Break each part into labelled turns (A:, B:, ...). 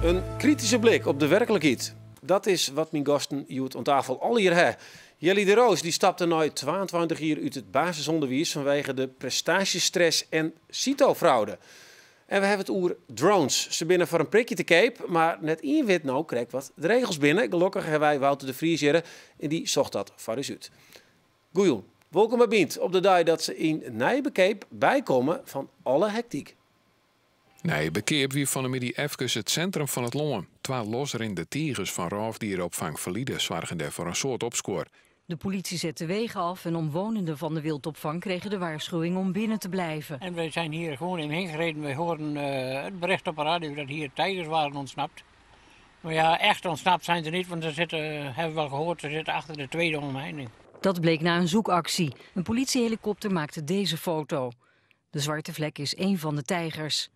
A: In krityske blik op de werklikheid. Dat is wat myn gasten hjoed oan tafel allegear ha. Jelly de Roos dy stapte nei 22 jier út it basisûnderwiis fanwege de prestaasjestress en CITO-fraude. En we hawwe it oer drones. Se binne foar in prikje te keap, mar net ien wit no krekt wat de regels binne. Gelokkich hawwe wy Wouter de Vries hjir en dy socht dat foar ús út. Goejûn, wolkom by Bynt op de dei dat se yn Nijeberkeap bykomme fan alle hektyk.
B: Nijeberkeap wie fan 'e middei efkes it sintrum fan it lân. Twa losrinnende tigers fan rôfdieropfang Felida soargen dêr foar in soad opskuor.
C: De politie zet de wegen af en omwonenden van de wildopvang kregen de waarschuwing om binnen te blijven.
D: En wij zijn hier gewoon in gereden. Wij hoorden het bericht op de radio dat hier tijgers waren ontsnapt. Maar ja, echt ontsnapt zijn ze niet, want ze zitten, hebben we wel gehoord, ze zitten achter de tweede omheining.
C: Dat bleek na een zoekactie. Een politiehelikopter maakte deze foto. De zwarte vlek is één van de tijgers.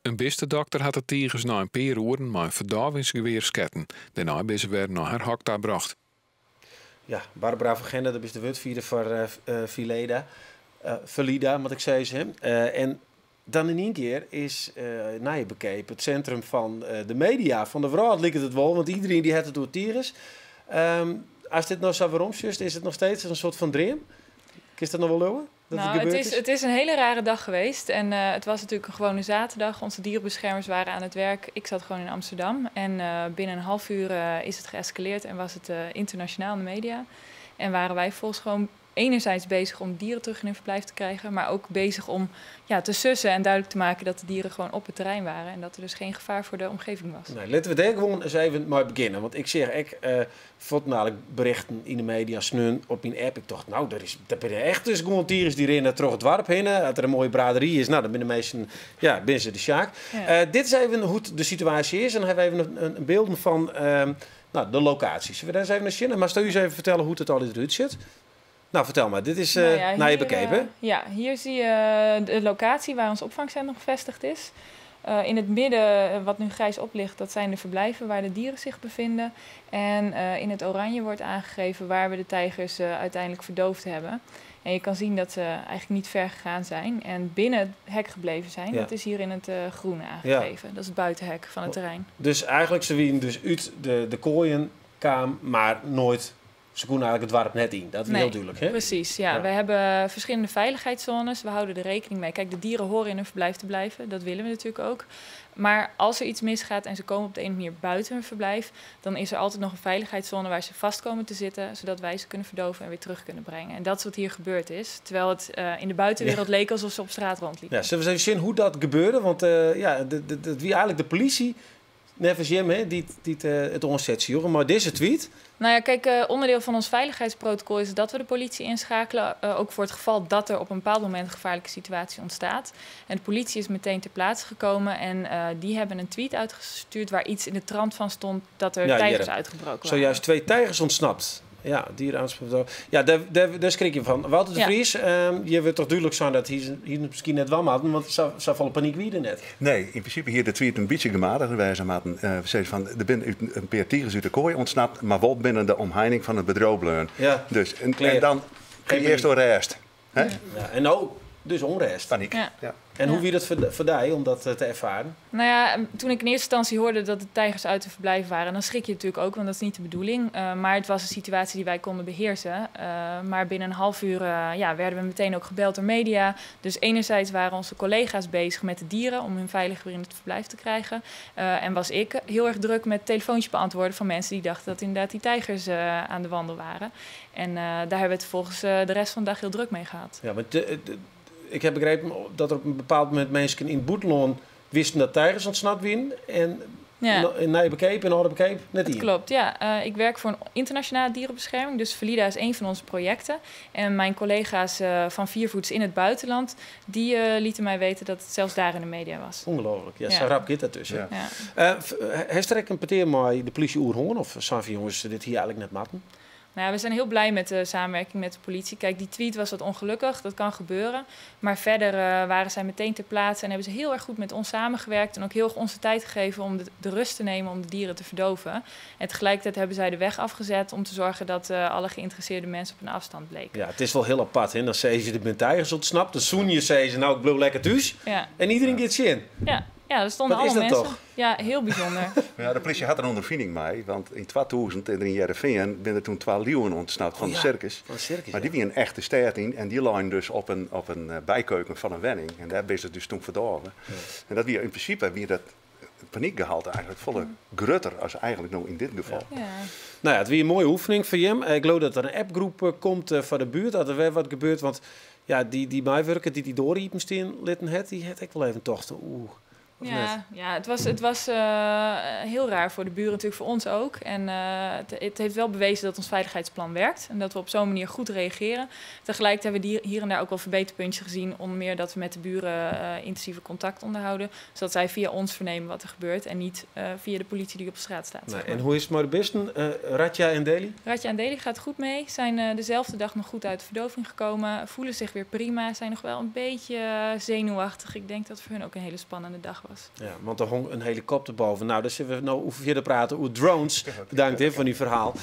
B: In bistedokter hat de tigers nei in pear oeren mei in ferdôvingsgewear sketten. Dêrnei binne se wer nei har hok ta brocht.
A: Ja, Barbara van Gennip, dat is de wurdfierder foar Fileda. Felida, moat ik sizze. En dan yn ien kear is Nijeberkeap it sintrum fan de media, fan de wrâld liket it wol, want iderien dy hat it oer tigers. Ast dit no sa weromsjochst, is it noch steeds in soart fan dream? Kinst dat noch wol leauwe? Dat
E: Nou, het is een hele rare dag geweest. En het was natuurlijk een gewone zaterdag. Onze dierenbeschermers waren aan het werk. Ik zat gewoon in Amsterdam. En binnen een half uur is het geëscaleerd en was het internationaal in de media. En waren wij volgens gewoon enerzijds bezig om dieren terug in hun verblijf te krijgen, maar ook bezig om, ja, te sussen en duidelijk te maken dat de dieren gewoon op het terrein waren en dat er dus geen gevaar voor de omgeving was.
A: Nee, litte we dêr gewoan ris even mei begjinne. Want ik seach ek fuortendalik berichten yn de media sneon op myn app. Ik tocht, no, dêr binne echt dus gewoan tigers dy rinne troch it doarp hinne. As der in moaie bradery is, no, dan binne de minsken, ja, binne se de sjaak. Dit is even hoe't de situaasje is. En dan hawwe we even in bylden fan no, de lokaasje. Sille we dêr ris even nei sjen? Moatsto ús even fertelle hoe't it allegear derút sjocht? No, fertel mar. Dit is
E: Nou ja,
A: Nije
E: hier,
A: Bekeap, hè?
E: Ja, hier zie je de locatie waar ons opvangcentrum gevestigd is. In het midden, wat nu grijs oplicht, dat zijn de verblijven waar de dieren zich bevinden. En in het oranje wordt aangegeven waar we de tijgers uiteindelijk verdoofd hebben. En je kan zien dat ze eigenlijk niet ver gegaan zijn en binnen het hek gebleven zijn. Dat is hier in het groen aangegeven. Dat is het buitenhek van het terrein.
A: Dus eigentlik, se wiene dus út de koaien kaam, mar noait, se koene eigentlik it doarp net yn. Dat is
E: Nee,
A: hiel dúdlik, hè?
E: Precies, ja. We hebben verschillende veiligheidszones. We houden er rekening mee. Kijk, de dieren horen in hun verblijf te blijven. Dat willen we natuurlijk ook. Maar als er iets misgaat en ze komen op de een of andere manier buiten hun verblijf, dan is er altijd nog een veiligheidszone waar ze vast komen te zitten, zodat wij ze kunnen verdoven en weer terug kunnen brengen. En dat is wat hier gebeurd is. Terwijl het in de buitenwereld leek alsof ze op straat rondliepen.
A: Ja, sille we ris even sjen hoe dat gebeurde? Want ja, dat wie eigentlik de polysje, neffens jim, hè, dy't it oansetsje, joh. Mar dizze tweet.
E: Nou ja, kijk, onderdeel van ons veiligheidsprotocol is dat we de politie inschakelen. Ook voor het geval dat er op een bepaald moment een gevaarlijke situatie ontstaat. En de politie is meteen ter plaatse gekomen en die hebben een tweet uitgestuurd waar iets in de trant van stond dat er
A: Ja,
E: tijgers
A: hier.
E: uitgebroken waren.
A: Zojuist 2 tijgers ontsnapt. Ja, dierenaanspraak. Ja, dêr skrik je fan. Wouter de Vries, je wurdt toch dúdlik sein dat hy miskien net dwaan moatten, want safolle panyk wie der net.
F: Nee, yn prinsipe hie de tweet in bytsje gematigder wêze moatten. We sizze fan, der binne in pear tigers út de koai ûntsnapt, mar wol binnen de omheining fan it bedriuw bleaun. Dus, en
A: Klear.
F: dan
A: Geen
F: earst
A: panyk.
F: rêst. Hè?
A: Ja, en no dus ûnrêst.
F: Panyk. Ja.
A: En hoe wie dat foar dy om dat te erfaren?
E: Nou ja, toen ik in eerste instantie hoorde dat de tijgers uit de verblijf waren, dan schrik je natuurlijk ook, want dat is niet de bedoeling. Maar het was een situatie die wij konden beheersen. Maar binnen een half uur ja, werden we meteen ook gebeld door media. Dus enerzijds waren onze collega's bezig met de dieren om hun veilig weer in het verblijf te krijgen. En was ik heel erg druk met telefoontjes beantwoorden van mensen die dachten dat inderdaad die tijgers aan de wandel waren. En daar hebben we het volgens de rest van de dag heel druk mee gehad.
A: Ja, maar ik heb begrepen dat er op in bepaald momint minsken yn it bûtenlân wisten dat tijgers ûntsnapt wiene en yn Nijeberkeap en Aldeberkeap net
E: Dat
A: ien.
E: klopt, ja. Ik werk voor een internationale dierenbescherming, dus Felida is één van onze projecten. En mijn collega's van Viervoets in het buitenland, die lieten mij weten dat het zelfs daar in de media was.
A: Ongelooflik. Ja, sa rap giet dat dus, hè? Hast der ek in petear mei de polysje oer hân? Of seinen fan jonges, dit hie eigentlik net moatten?
E: Nou ja, we zijn heel blij met de samenwerking met de politie. Kijk, die tweet was wat ongelukkig, dat kan gebeuren. Maar verder waren zij meteen ter plaatse en hebben ze heel erg goed met ons samengewerkt en ook heel erg onze tijd gegeven om de rust te nemen om de dieren te verdoven. En tegelijkertijd hebben zij de weg afgezet om te zorgen dat alle geïnteresseerde mensen op een afstand bleken.
A: Ja, it is wol hiel apart, hè? Dan sizze se, der binne tijgers ûntsnapt, dan soene je sizze, no, ik bliuw lekker thús. En iderien giet sjen.
E: Ja. Ja, er stonden
A: Wat is
E: allemaal
A: dat
E: mensen.
A: toch?
E: Ja, heel bijzonder.
F: Ja, de polysje hat der ûnderfining mei, want yn 2000 yn Hearrenfean binne der toen twa liuwen ûntsnapt fan
A: Oh
F: de
A: ja,
F: sirkus.
A: fan de sirkus,
F: Maar dy
A: ja.
F: wienen echt de stêd yn en dy leinen dus op in bykeuken fan in wenning. En dêr binne se dus toen ferdôve. En dat wie yn prinsipe wie dat panykgehalte eigentlik folle grutter as eigentlik no yn dit gefal.
A: Nou ja, it wie in moaie oefening foar jim. Ik leau dat der in appgroep komt foar de buert, as der wer wat gebeurt. Want ja, dy meiwurker dy't dy doar iepen stean litten hat, dy hat ek wol even tocht, oeh, of net?
E: Ja, het was heel raar voor de buren, natuurlijk voor ons ook. En het heeft wel bewezen dat ons veiligheidsplan werkt en dat we op zo'n manier goed reageren. Tegelijkertijd hebben we hier en daar ook wel verbeterpuntjes gezien. Onder meer dat we met de buren intensiever contact onderhouden. Zodat zij via ons vernemen wat er gebeurt en niet via de politie die op straat staat,
A: Nee,
E: zeg maar.
A: en hoe is it mei de bisten? Ratja en Deli?
E: Ratja en Deli gaat goed mee. Zijn dezelfde dag nog goed uit de verdoving gekomen. Voelen zich weer prima. Zijn nog wel een beetje zenuwachtig. Ik denk dat het voor hun ook een hele spannende dag was.
A: Ja, want der hong in helikopter boppe. Nou, dêr sille we no oer fierder prate oer drones. Bedankt hè, foar dyn ferhaal.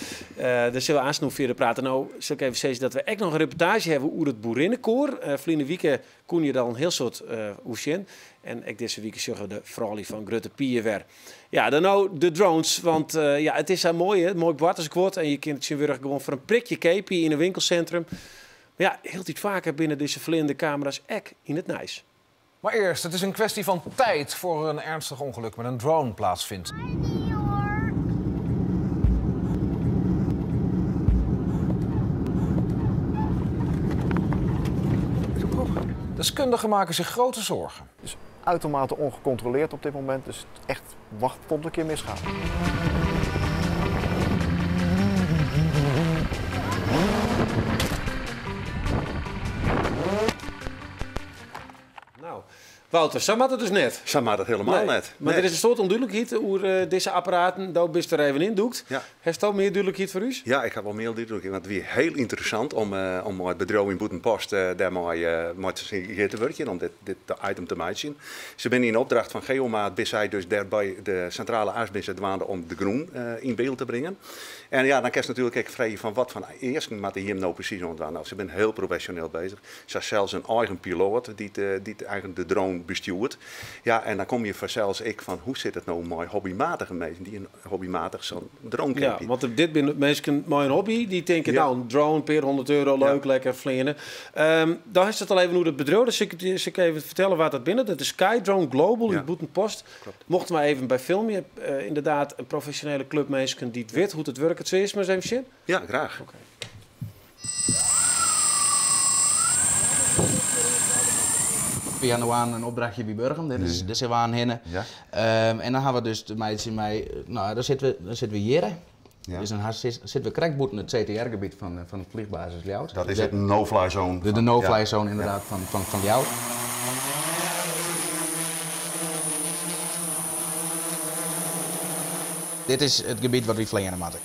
A: Dêr sille we aanst noch fierder prate. No, sil ik even sizze dat we ek noch in reportaazje hawwe oer it boerinnenkoar. Ferline wike koene je al in hiel soad oer sjen. En ek dizze wike sjogge we de froulju fan Grutte Pier wer. Ja, dan no de drones. Want ja, it is sa moai, hè? Moai boartersguod. En je kinne it tsjintwurdich gewoan foar in prikje keapje yn in winkelsintrum. Mar ja, hieltyd faker binne dizze fleanende kamera's ek yn it nijs.
G: Maar eerst, het is een kwestie van tijd voor er een ernstig ongeluk met een drone plaatsvindt. Deskundigen maken zich grote zorgen.
H: Het is uitermate ongecontroleerd op dit moment, dus echt wachten tot het een keer misgaat.
A: Nou, Wouter, sa moat it dus net.
F: Sa moat it hielendal
A: Nee.
F: net.
A: Mar
F: Nee.
A: der is in soad ûndúdlikheid oer dizze apparaten. Do bist der even yn dûkt.
F: Ja.
A: Hast al mear dúdlikheid foar ús?
F: Ja, ik ha wol mear dúdlikheid. Want it wie hiel ynteressant om mei it bedriuw yn Bûtenpost dêrmei mei te wurkjen, om dit item te meitsjen. Se binne yn opdracht fan Geomaat, binne sy dus dêr by de Sintrale As binne se dwaande om de grûn yn byld te bringen. En ja, dan kinst natuerlik ek freegje fan wat foar easken moatte jim no presys oan dwaan. Nou, se binne hiel profesjoneel beuzich. Se ha sels in eigen piloat dy't eigentlik de drone bestjoert. Ja, en dan komme je fansels ek fan hoe sit it no mei hobbymatige minsken dy't in hobbymatich sa'n drone
A: Ja,
F: keapje.
A: want dit binne minsken mei in hobby dy't tinke, nou, in drone, in pear hûndert euro, leuk, lekker fleane. Dan is it al even oer it bedriuw, dus sil ik even fertelle wat dat binne. Dat is Skydrone Global út Bûtenpost. Mochten we even by filmje, ynderdaad in profesjonele klup minsken dy't witte hoe't it wurket. Sil mar ris even sjen?
F: Ja, graach.
A: Oké.
I: We hawwe no in opdrachtje by Burgum, dit is dizze wein hinne. En dan hawwe we dus te meitsjen mei, no, dan sitte we hjir. Dus dan sitte we krekt bûten it CTR-gebiet fan de fleanbasis Ljouwert.
F: Dat is it no-fly zone.
I: De no-fly zone ynderdaad fan Ljouwert. Dit is it gebiet wat wy fleane moatte.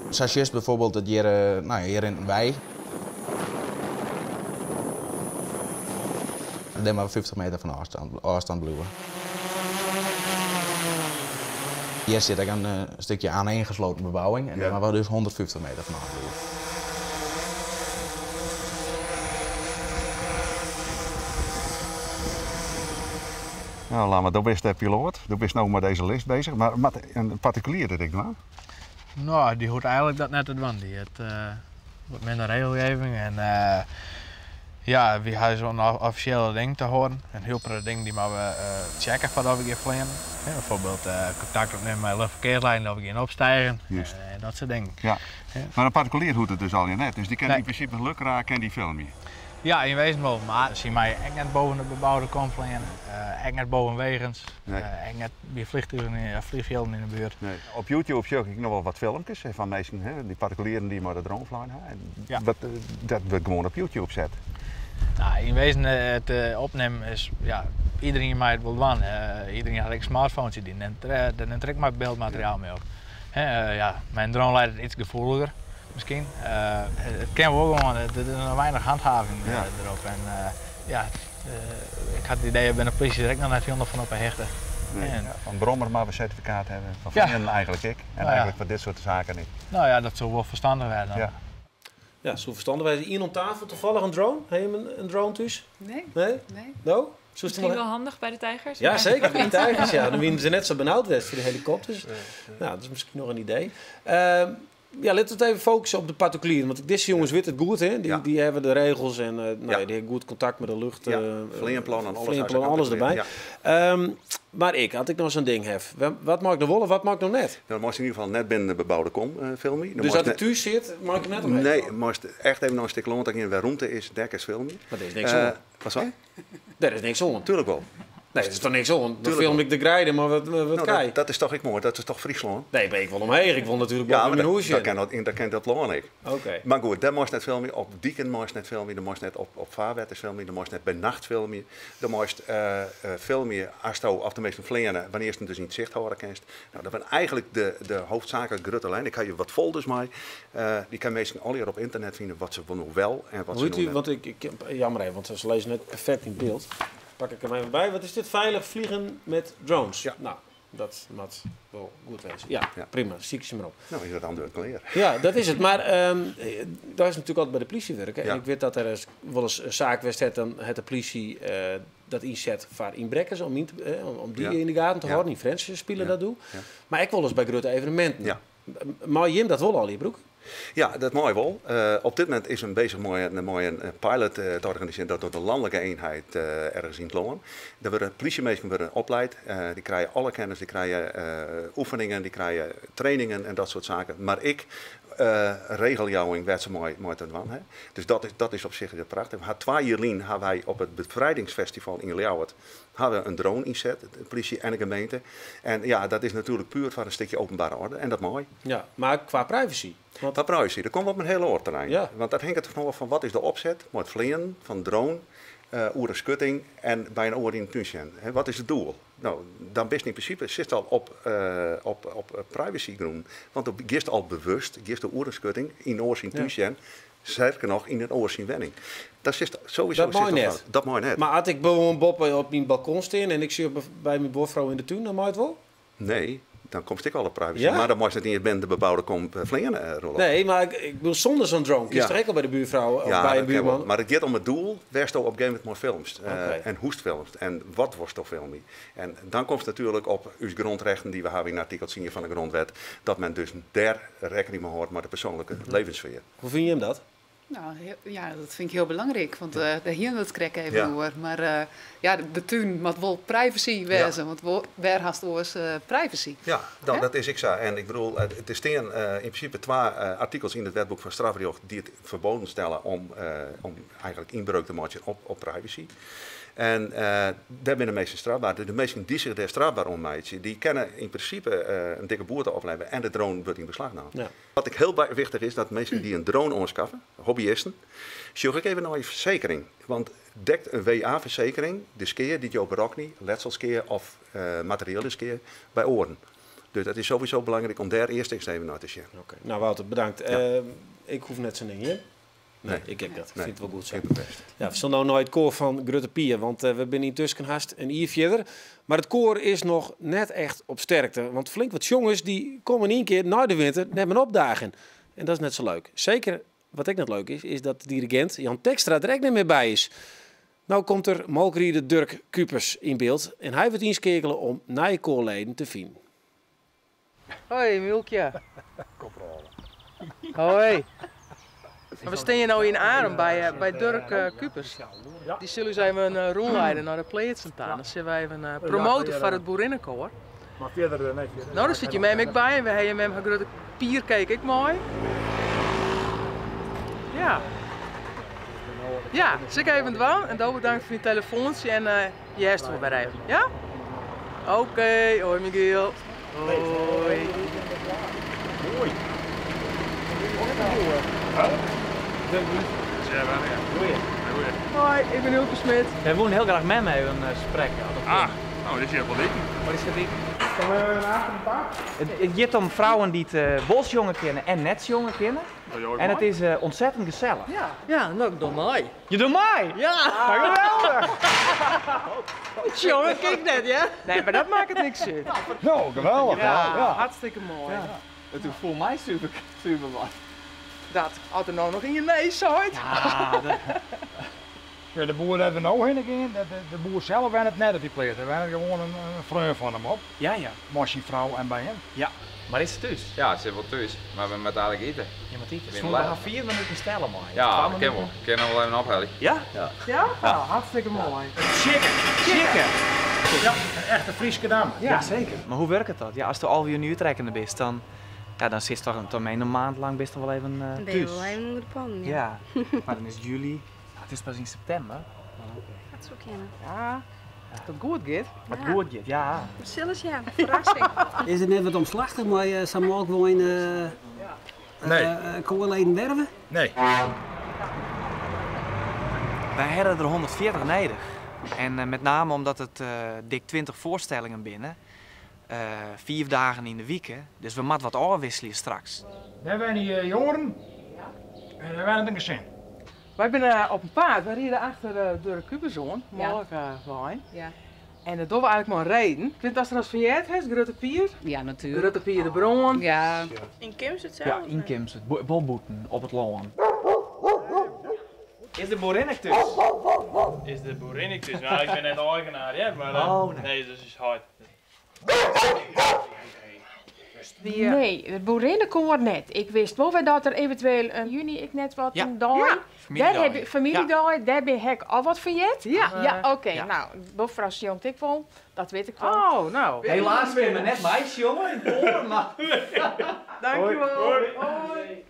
I: Sa sjochst bygelyks dat hjir, no, hjir rint in wei. Dêr mar 50 meter fan ôfstân bliuwe. Hjir sit ek in stikje aaneengesloten bebouwing en dêr moatte we dus 150 meter fan ôf bliuwe.
F: Nou, laat maar, do bist de piloat. Do bist no mei dizze list beuzich. Mar moat in partikulier dat ek dwaan?
J: No, dy hoecht eigentlik dat net te dwaan. Dy hat wat minder regelgeving en ja, wy hawwe sa'n offisjele ding te hâlden. In hiel protte dingen dy moatte we checke foardat we gean fleanen. Ja, bygelyks kontakt opnimme mei de luchtferkearsleiding of we gean opstigen. Dat soart dingen.
F: Ja. Mar in partikulier hoecht it dus al net. Dus dy kin
J: Nee.
F: yn prinsipe lukraak kin dy filmje.
J: Ja, yn wezen wol. Mar sy meie ek net boppe de beboude kom fleane. Ek net boppe wegen.
F: Nee.
J: Ek net by fleantugen, fleanfjilden yn de buert.
F: Nee. Op YouTube sjoch ik noch wol wat filmkes hè, fan minsken, hè, dy partikulieren dy't mei de drone flein hawwe. En dat wurdt gewoan op YouTube set.
J: No, yn wezen it opnimmen is, ja, iderien mei it wol dwaan. Iderien hat ek smartphones, dy nimt der ek mar byldmateriaal mei op. Hè, ja, mei in drone leit it yts gefoeliger, miskien. It kin wol gewoan, der is noch weinich hanthaving derop. En ja, ik ha it idee, by de polysje der ek noch net hielendal fan op 'e hichte.
F: Nee.
J: En
F: Ja, fan brommer moatte we sertifikaat hawwe, fan fleanen eigentlik ek. En
J: Nou ja.
F: eigentlik foar dit soart saken net.
J: No ja, dat soe wol ferstannich wêze dan.
F: Ja.
A: Ja, soe ferstannich wêze. Ien oan tafel tafallich in drone? Ha jim in drone thús?
K: Nee.
A: Nee?
K: Nee.
A: No?
E: Miskien wol handich by de tijgers.
A: Ja, seker by de tijgers. Ja. Dan wiene se net sa benaud west foar de helikopters. No, dat is miskien noch in idee. Ja, lit it even fokusse op de partikulieren. Want dizze jonges witte it goed, hè? Dy hawwe de regels en no ja, dy hawwe goed kontakt mei de lucht.
F: Ja, fleanplan en alles.
A: Fleanplan, alles derby. Mar ik, as ik no sa'n ding haw, wat mei ik no wol en wat mei ik no net?
F: Dan meist yn ieder gefal net binnen de beboude kom filmje.
A: Dus as ik thús sit, mei ik net omheech?
F: Nee, meist echt even nei in stik lân ta gean wêr rûmte is, dêr kinst filmje.
A: Mar der is niks oan.
F: Wat sei?
A: Dêr is niks oan.
F: Tuurlijk wol.
A: Nee, der is toch niks oan? Dan film ik de greide, mar wat
F: nou,
A: kij.
F: Dat is toch ek moai, dat is toch Fryslân?
A: Nee, mar ik wol omheech. Ik wol natuerlik boppe myn hûs
F: sjen. Dat kin dat lân ek.
A: Oké.
F: Mar goed, dêr meist net filmje. Op diken meist net filmje, dêr meist net op farwetters filmje, dêr meist net by nacht filmje. Dêr meist filmje asto, of de minsken fleane, wannear'tst him dus yn it sicht hâlde kinst. No, dat binne eigentlik de hoofdzakelijk grutte lijnen. Ik ha hjir wat folders mei. Dy kinne minsken allegear op ynternet fine wat se no wel en wat se no net.
A: Want ik, jammer even, want se lizze net perfekt yn byld. Pak ik him even by. Wat is dit? Veilig vliegen met drones.
F: Ja.
A: No, dat moat wol goed wêze. Ja, prima. Sykje se mar op.
F: No, is dat antwurd klear.
A: Ja, dat is it. Mar do hast natuerlik altyd by de plysje wurke. En ik wit dat der ris wolris in saak west hat, dan hat de plysje dat ynset foar ynbrekkers om, yn te, om dy yn de gaten te hâlden. Yn Frjentsjer spile dat doe. Mar ek wolris by grutte eveneminten. Mei jim dat wol allegear brûke?
F: Ja, dat mei wol. Op dit momint is men bezich mei in pilot te organisearjen. Dat docht de lanlike eenheid ergens yn it lân. Dêr wurde plysjeminsken wurde opleid. Dy krije alle kennis, dy krije oefeningen, dy krije trainingen en dat soart saken. Mar ek regeljouwing wêr't se mei te dwaan ha. Dus dat is op sich hiel prachtich. We ha 2 jier lyn ha wy op it Befrijdingsfestival yn Ljouwert ha we in drone ynset, de plysje en de gemeente. En ja, dat is natuerlik puer foar in stikje openbare orde en dat mei.
A: Ja, mar kwa privacy? Want
F: Kwa privacy, dat komt op in hiel oar terrein.
A: Ja.
F: Want dat hinget derfan ôf fan wat is de opset mei it fleanen fan drone oer in skutting en by in oar yn de tún sjen. Hè, wat is it doel? No, dan bist yn prinsipe sitst al op privacygrûn. Want dan giest al bewust, giest oer in skutting yn oar syn tún sjen. Sterker noch, yn in oar syn wenning. Dat sitst sowieso
A: Dat mei
F: sitst al
A: net.
F: fout. Dat mei net.
A: Mar as ik gewoan boppe op myn balkon stean en ik sjoch by myn buorfrou yn de tún, dan mei it wol?
F: Nee, dan komst ek al op privacy.
A: Ja?
F: Mar dan meist net iens binnen de beboude kom fleane, Roelof.
A: Nee, mar ik bedoel, sûnder sa'n drone kinst toch ek al by de buurfrou of
F: Ja,
A: by in
F: dat kin wol.
A: buurman?
F: Mar it giet om it doel wêr'tsto op in gegeven momint mei filmst.
A: Oké.
F: En hoe'tst filmst en wat wolsto filmje. En dan komst natuerlik op ús grondrechten dy't we hawwe yn artikel 10 fan de grondwet, dat men dus dêr rekkening mei hâldt mei de persoanlike levenssfear.
A: Hoe fine jim dat?
K: Nou, ja, dat fyn ik hiel belangryk, want dêr hiene we it krekt even oer. Mar ja, de tún moat wol privacy wêze, want wêr hast oars privacy?
F: Ja, no,
K: Hè?
F: dat is ek sa. En ik bedoel, der stean yn prinsipe 2 artikels yn it wetboek fan strafrjocht dy't it ferboden stelle om eigentlik ynbreuk te meitsjen op privacy. En dêr binne de minsken strafber. De minsken dy't sich dêr strafber oan meitsje, dy kinne yn prinsipe in dikke boete oplevere en de drone wurdt yn beslach naam. Wat ek hiel wichtich is, dat minsken dy't in drone oanskaffe, hobbyisten, sjoch ek even nei je fersekering. Want dekt in WA-fersekering de skea dy't jo berokkene, letselskea of materiële skea, by oaren. Dus dat is sowieso belangryk om dêr earst eens even nei te sjen.
A: Oké. Nou Wouter, bedankt. Ik hoef net sa'n ding, hè? Nee, ik heb dat. Ik
F: Nee.
A: fyn it wol goed sa.
F: Ik heb het best.
A: Ja, we sille no nei it koar fan Grutte Pier, want we binne yntusken hast in jier fierder. Mar it koar is noch net echt op sterkte, want flink wat sjongers dy komme yn ien kear nei de winter net mear opdaagjen. En dat is net sa leuk. Seker, wat ek net leuk is, is dat de dirigint Jan Tekstra der ek net mear by is. No komt der molkrider Durk Kupers yn byld en hy wurdt ynskeakele om nije koarleden te finen.
L: Hoi, Mielkje. Hoi. We stean hjir no yn Arum by Durk Kupers. Dy sil ús even rûnliede nei de pleatsen ta. Dan sille we even promote foar it boerinnenkoar.
M: Mar fierder, nee, fierder.
L: No, dêr sit je mem ek by en we ha je mem har grutte piercake ek mei. Ja. Ja, sil ik even dwaan. En do bedankt foar dyn telefoantsje en je hearst wol wer even. Ja? Oké, hoi Michiel. Hoi.
M: Hoi.
L: Hoi, ik ben Hielke Smit.
N: Wij willen heel graag met mij een gesprek.
M: Ah, nou, dit is heel wel leuk.
N: Wat is dat ding?
M: Kan we een avond een
N: Het gaat om vrouwen die het bosjongen kennen en netsjongen kennen.
M: Oh,
N: En het is ontzettend gezellig.
L: Ja, ja, nou, ik doe mij.
N: Je doet mij?
L: Ja.
N: Geweldig!
L: Jongen, kijk net, ja? Nee, maar dat maakt het niks uit.
M: Nou, geweldig.
L: Ja,
M: ja.
L: hartstikke mooi.
N: Ja. Het voelt mij super, super mooi.
L: Dat, as der no noch ien nee seit.
N: Ja, dat...
M: Ja, de boer dêr't we no hinne gean, de boer sels wennet net op dy pleats. Dêr wennet gewoan in freon fan him op.
N: Ja, ja.
M: Mei syn frou en bern.
N: Ja. Mar is se thús?
O: Ja, se is wol thús, mar we moatte eigentlik ite.
N: Je moatte ite. Soene we har 5 minuten stelle meie?
O: Ja, dat kin wol. Ik kin har wol even ophelje.
N: Ja?
O: Ja.
L: Ja? Nou, hartstikke moai.
M: Tsjikke!
N: Tsjikke!
M: Ja, in echte Fryske namme.
N: Ja, seker. Mar hoe wurket dat? Ja, asto 11 uur nu úttrekkende bist, dan, ja, dan sitst toch toch een maand lang bist dan wol even
P: Dan ben je
N: thús.
P: wol even ûnder de pannen, ja.
N: Ja, mar dan is it july. It is pas yn septimber.
P: Dat soe kinne.
L: Ja, as it goed giet.
N: As it goed giet, ja.
P: We sille sjen, ferrassing.
Q: Is it net wat omslachtich mei sa'n molkwein
M: Nee.
Q: koarleden werve?
M: Nee.
N: Wy hawwe der 140 nedich. En met name omdat it dik 20 foarstellingen binne, 5 dagen yn de wike, dus we moatte wat ôfwisselje straks.
M: Dêr wenje jongeren en dêr wennet in gesin.
L: Wy binne op 'en paad, wy ride achter de Durk Kupers oan, molkwein.
K: Ja.
L: En dat dogge we eigentlik mei in reden. Ik wit datst der ris fan heard hast, Grutte Pier.
K: Ja, natuerlik.
L: Grutte Pier de Brân.
K: Ja.
E: Yn Kimswert sels?
N: Ja, yn Kimswert. Wol bûten, op it lân. Is de boerin ek thús?
J: Is de boerin ek thús? Nou, ik bin net eigenaar, hear, mar
N: Oh, nee.
J: nee, dat is ús heit.
R: Nee, het boerinnenkoor net. Ik wist wol wer dat der eventueel in juny ek net wat
N: Ja.
R: in dei.
L: Ja.
N: Famyljedei.
R: Dêr heb ik famyljedei, dêr bin ik al wat fan heard.
L: Ja.
R: Ja, oké.
N: Ja.
R: Nou, Bofra sjongt ik wol, dat wit ik wol.
L: Oh, nou.
N: Helaas weer maar net meisjongen yn it koar, mar...
L: Dankjewol. Hoi.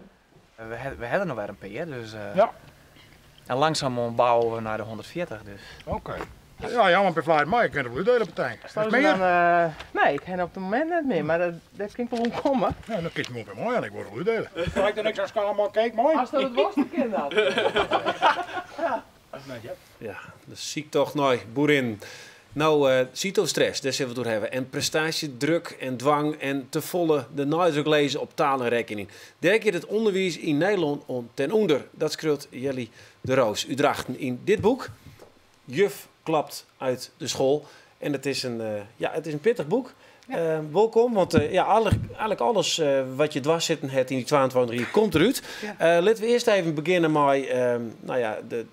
N: We hebben er nog weer een pear, dus...
M: Ja.
N: En langzaam bouwen we naar de 140, dus.
M: Oké. Ja, jammer, per flight, maar je kunt het wel uitdelen, partij.
L: Staan
M: Is
L: ze
M: meer?
L: dan, nee, ik heb op het moment net meer, maar dat kan ik wel omkomen.
M: Ja, dan kies je me op mooi en ik word het uitdelen. Kijk dan niks aan schaal, maar kijk mooi.
L: Als dat het was, dan kan dat.
A: Ja, de ziektocht naar boerin. Nou, citostress, daar zullen we het door hebben. En prestatiedruk en dwang en te volle de nadruk lezen op taal en rekening. Daar keert het onderwijs in Nederland om ten onder. Dat schreeuwt Jelly de Roos. U draagt in dit boek. Juf klapt uit de school. En ja, het is een pittig boek. Welkom, want ja, eigenlijk alles wat je dwars zitten hebt in die 22 jaar komt eruit.
K: Ja.
A: Laten we eerst even beginnen met, nou ja, de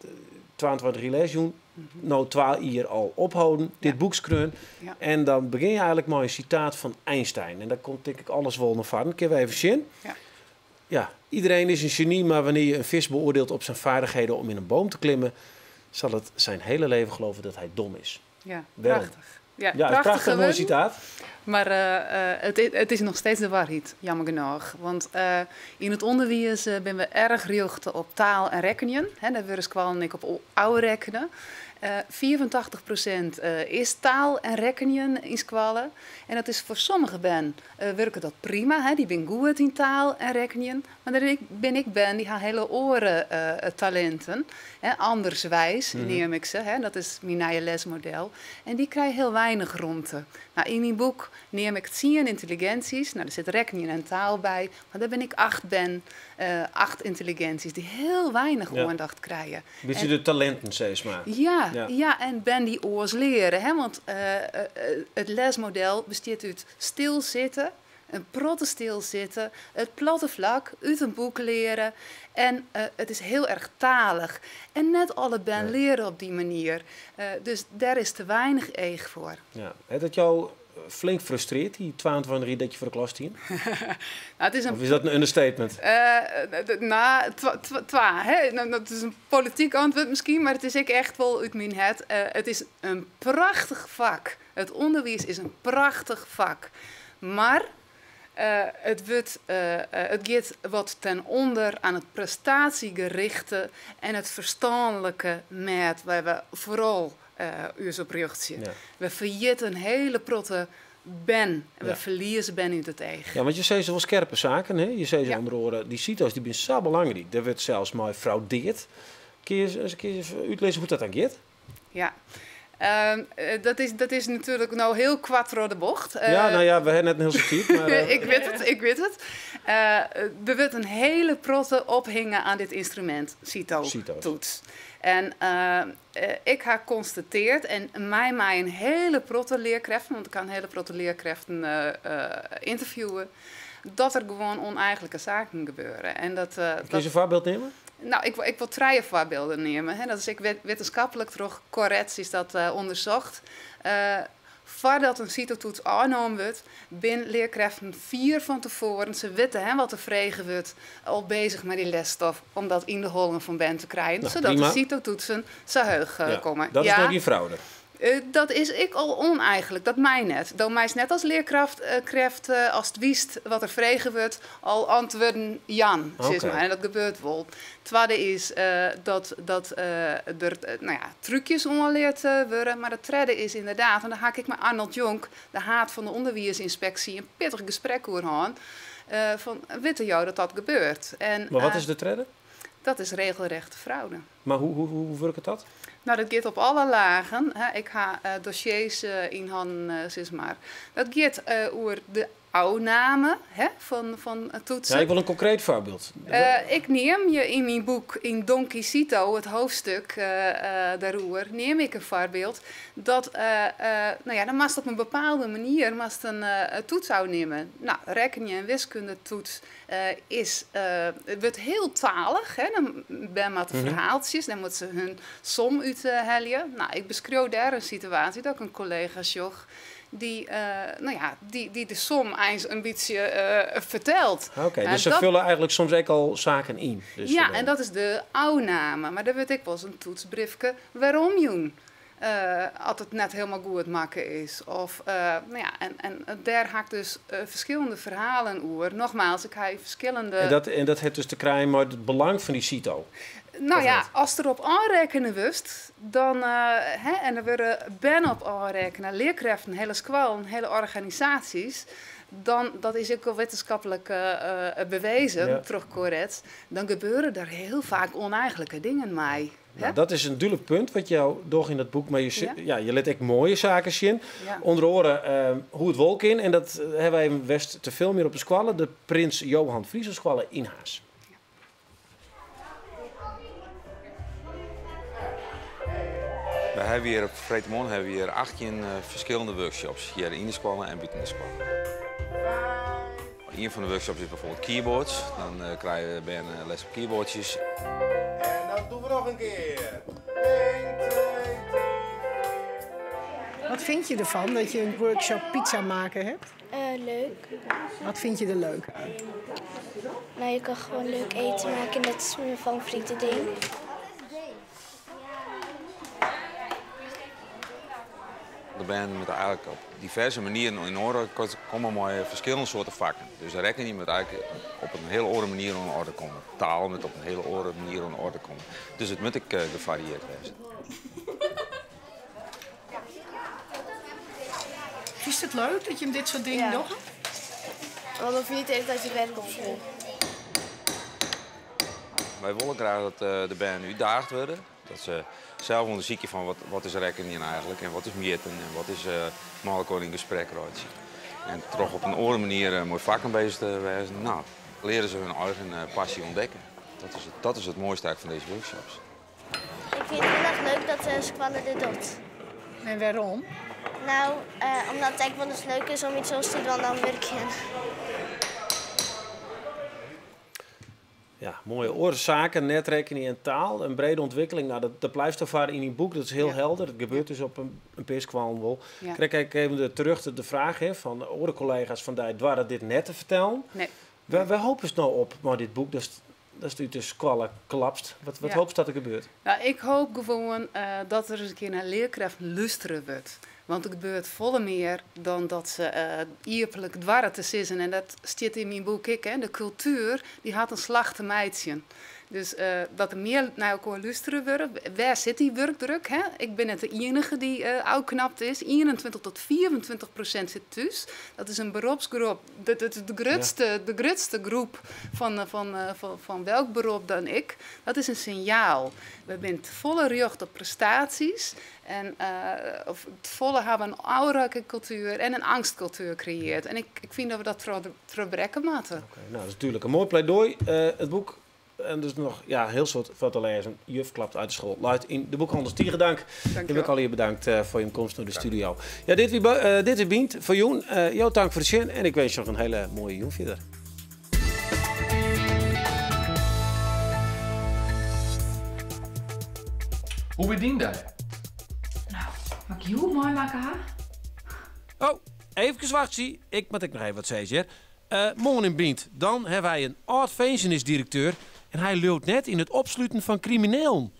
A: 22 jaar lesjoen. Nou, 12 jaar al ophouden, dit boek schreeuwen.
K: Ja.
A: En dan begin je eigenlijk met een citaat van Einstein. En daar komt denk ik alles wel naar voren. Kunnen we even zien?
K: Ja.
A: Ja, iedereen is een genie, maar wanneer je een vis beoordeelt op zijn vaardigheden om in een boom te klimmen, zal het zijn hele leven geloven dat hij dom is.
K: Ja,
A: Waarom?
K: prachtig. Ja,
A: Ja,
K: prachtig
A: prachtig mooi
K: geworden.
A: citaat.
K: Maar het is nog steeds de waarheid, jammer genoeg. Want in het onderwijs ben we erg gericht op taal en rekenen. Hè, daar worden kwam ik op oude rekenen. 84% is taal en rekenen in squallen. En dat is voor sommige ben werken dat prima. Hè? Die ben goed in taal en rekenen. Maar daar ben ik ben, die hebben hele oren talenten. Hè? Anderswijs neem ik ze. Hè? Dat is mijn nieuwe lesmodel. En die krijgen heel weinig ruimte. Nou, in mijn boek neem ik 10 intelligenties. Nou, er zit rekenen en taal bij. Maar daar ben ik 8 ben, 8 intelligenties die heel weinig aandacht krijgen.
A: Beetje
K: En
A: de talenten, zeg maar.
K: Ja, ja, en ben die oors leren. Hè? Want het lesmodel bestaat uit stilzitten, een protte stilzitten, het platte vlak, uit een boek leren. En het is heel erg talig. En net alle ben leren op die manier. Dus daar is te weinig eeg voor.
A: Ja. Heeft dat jou flink frustreert, die 22 dat je voor de klas stond?
K: Nou, het is een
A: Of is dat een understatement?
K: Nou, twa, hè? Nou, dat is een politiek antwoord misschien, maar het is ik echt wel uit mijn het. Het is een prachtig vak. Het onderwijs is een prachtig vak. Maar het gaat wat ten onder aan het prestatiegerichte en het verstandelijke met waar we vooral ons op richten. We vergeten een hele protte ben. En we verliezen ben uit het eigen.
A: Ja, want je zei ze wel scherpe zaken, hè? Je zei ze onder andere, die CITO's die zijn zo belangrijk. Daar werd zelfs maar fraudeerd. Kun je eens een keer even uitlezen hoe dat dan gaat?
K: Ja. Dat is natuerlik no hiel koart troch de bocht.
A: Ja, no ja, we ha net in hiel soad tiid. Mar,
K: Ik wit it, ik wit it. Der wurdt in hiele protte ophinge oan dit ynstrumint, CITO-toets. En ik ha konstatearre, en mei in hiele protte learkrêften, want ik ha in hiele protte learkrêften ynterviewe, dat der gewoan ûneigenlike saken gebeure. En dat,
A: Kinst in foarbyld neame?
K: No, ik wol trije foarbylden neame. Hè. Dat is ek wittenskiplik troch Koretz is dat ûndersocht. Foardat in CITO-toets ôfnommen wurdt, binne learkrêften fier fan tefoaren, se witte, hè, wat der frege wurdt, al beuzich mei dy lesstof om dat yn de hollen fan bern te krijen,
A: No,
K: sadat de
A: prima.
K: CITO-toetsen sa heech komme.
A: Dat is noch gjin fraude.
K: Dat is ek al ûneigenlik, dat mei net. Do meist net as learkracht, krêft, ast witst wat der frege wurdt, al antwurden jaan, sis mar. En dat gebeurt wol. Twadde is dat der, no ja, trúkjes oanleard wurde. Mar de tredde is ynderdaad, en dêr ha ik mei Arnold Jonk, de haad fan de ûnderwiisynspeksje, in pittich gesprek oer hân, fan witte jo dat dat gebeurt? En,
A: Mar wat is de tredde?
K: Dat is regelrechte fraude.
A: Mar hoe wurket dat?
K: No, dat giet op alle lagen. Hè. Ik ha dossiers yn hannen, sis mar. Dat giet oer de ôfname, hè, fan toetsen.
A: Ja, ik wol in konkreet foarbyld.
K: Ik neam je yn myn boek yn Donkey Cito, it hoofdstik dêroer, neam ik in foarbyld dat, no ja, dan moatst op in bepaalde manier moatst in toets ôfnimme. No, rekkenje en wiskundetoets wurdt hiel talich. Hè? Dan bern moatte ferhaaltsjes, dan moatte se hun som úthelje. No, ik beskriuw dêr in situaasje dat ik in kollega sjoch dy't, no ja, dy't de som eins in bytsje fertelt.
A: Oké, dus se folle eigenlik soms ek al saken yn. Dus
K: Ja, en dat is de ôfname. Mar der wurdt ek wolris in toetsbriefke werom jûn as it net hielendal goed makke is. Of, no ja, en dêr ha ik dus ferskillende ferhalen oer. Nogmaals, ik ha ferskillende.
A: En dat hat dus te krijen mei it belang fan dy CITO?
K: No
A: Of
K: ja,
A: net?
K: ast derop ôfrekkene wurdst, dan, hè, en der wurde bern op ôfrekkene, learkrêften, hiele skoallen, hiele organisaasjes, dan, dat is ek al wittenskiplik bewezen troch Koretz, dan gebeure der hiel faak ûneigenlike dingen mei.
A: No, dat is in dúdlik punt wat jo dogge yn dat boek, mar ja, je lit ek moaie saken sjen. Ûnder oare hoe't it wol kin en dat hawwe wy even west te filmjen op de skoalle, de Prins Johan Frisoskoalle yn Harns.
O: We hawwe hjir op freedtemoarn hawwe we hjir 18 ferskillende workshops, hjir yn de skoalle en bûten de skoalle. Ien fan de workshops is byfoarbyld keyboards. Dan krije de bern les op keyboardsjes.
S: En dat dogge we noch in kear. 1, 2, 3,
T: Wat vind je ervan dat je een workshop pizza maken hebt?
P: Leuk.
T: Wat vind je er leuk aan?
P: Nou, je kan gewoon leuk eten maken en dat is mijn favoriete ding.
O: De bern moatte eigenlik op diverse manieren yn oarder komme mei ferskillende soarten fakken. Dus rekkenjen moat eigenlik op in hiele oare manier oan 'e oarder komme. Taal moat op in hiele oare manier oan 'e oarder komme. Dus it moat ek gefariearre wêze.
T: Is it leuk dat je dit soart dingen
P: Ja.
T: dogge?
P: Want dan hoef je niet de hele tijd te werken op school.
O: Wy wolle graach dat de bern útdaagd wurde. Dat se sels ûndersykje fan wat is rekkenjen eigenlik en wat is mjitten en wat is mei elkoar yn gesprek reitsje. En troch op in oare manier mei fakken beuzich te wêzen, no, leare se hun eigen passy ûntdekke. Dat is it moaiste eigenlik fan dizze workshops.
P: Ik fyn it hiel erch leuk dat de skoalle dit docht.
T: En wêrom?
P: No, omdat it ek wolris leuk is om yts oars te dwaan dan wurkjen.
A: Ja, moaie oare saken, net rekkenjen en taal, in brede ûntwikkeling. No, dat blijft toch foar yn dyn boek, dat is hiel helder. Dat gebeurt dus op in pear skoallen wol.
K: Ja.
A: Krij ik even terug de fraach, hè, fan de oare kollega's fan dy doare dit net te fertellen.
K: Nee.
A: Wêr hopest no op mei dit boek, datst út de skoalle klapst? Wat hopest dat der gebeurt?
K: No, ik hoopje gewoan dat der ris in kear nei learkrêften lústere wurdt. Want der gebeurt folle mear dan dat se iepenlik doare te sizzen. En dat stiet yn myn boek ek. Hè. De kultuer dy hat in slach te meitsjen. Dus dat der mear nei elkoar lústere wurde. Wêr sit dy wurkdruk? Hè? Ik bin net de ienige dy't ôfknapt is. 21 tot 24% sit thús. Dat is in beropsgroep. Dat is de grutste, de grutste groep fan, fan, fan, fan welk berop dan ek. Dat is in sinjaal. We binne tefolle rjochte op prestaasjes. En of tefolle hawwe in ôfrekkenkultuer en in eangstkultuer kreëarre. En ik, ik fyn dat we dat trochbrekke moatte.
A: Oké, nou, dat is natuerlik in moai pleidoai. It boek en dus noch ja, hiel soad foar te lêzen. Juf klapt út de skoalle. Leit yn de boekhannels. Tige dank.
K: Dank
A: Ik allegear bedankt foar jim komst nei de studio. Ja, dit wie, dit wie Bynt foar jûn. Jo tank foar it sjen en ik winskje noch in hiele moaie jûn fierder.
L: Hoe wie dyn dei?
E: Nou, wat ik hjoed meimakke ha?
A: Oh, eefkes wachtsje. Ik moat ek noch even wat sizze hear. Uh, moarn yn Bynt. Dan hawwe wy in âld-finzenisdirekteur en hy leaut net yn it opsluten fan kriminelen.